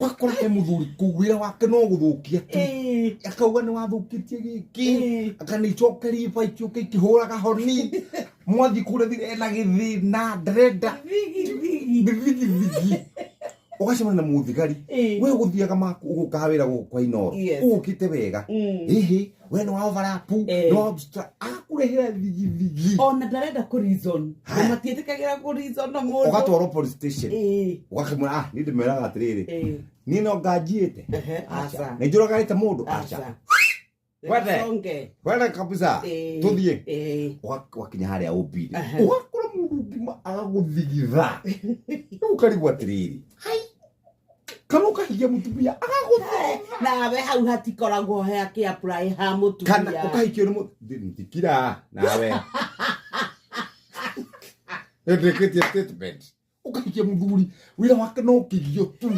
Ũgakora he mũthuri kũu wĩra wake no gũthũkia tu. Akauga nĩ wathũkĩtie gĩkĩ. Akanicokeria iba ikiũka ikĩhũraga honi. Mwathiĩ kũrĩa thire ena gĩthĩna ndarenda. Thigi thigi. Thigi thigi. Ũgacemania na mũthigari. We ũgũthiaga maku ũgũkaga wĩra gũkũ kwa Inooro. Ũgũkĩte wega. Ĩhĩ, we nĩ wa overlap, nĩ wa obstra- agakũrehera thigi thigi. Ona ndarenda kũ reason. Na Haya. matiĩtĩkagĩra kũ reason na mũndũ. Ũgatwarwo police station. Ũgakĩmwĩra, ah, niĩ ndĩmeraga atĩrĩrĩ. Niĩ no nganjiĩte. Ehe, aca. Nĩ njũraganĩte mũndũ? Aca. Aca. Wende. Songe. Wende kabisa. Tũthiĩ. Wakinya harĩa ũmbire. Ũgakora mũndũ ngima agagũthigitha. Rĩu ũkarigwo atĩrĩrĩ. Hai. Kana ũkahikia mũtumia agagũthigitha. Nawe hau hatikoragwo he akĩ apply ha mũtumia. Kana ũkahikio nĩ ndikira nawe. Nĩndĩkĩtie statement. Ũkahikia mũthuri wĩra wake no kĩgio tu.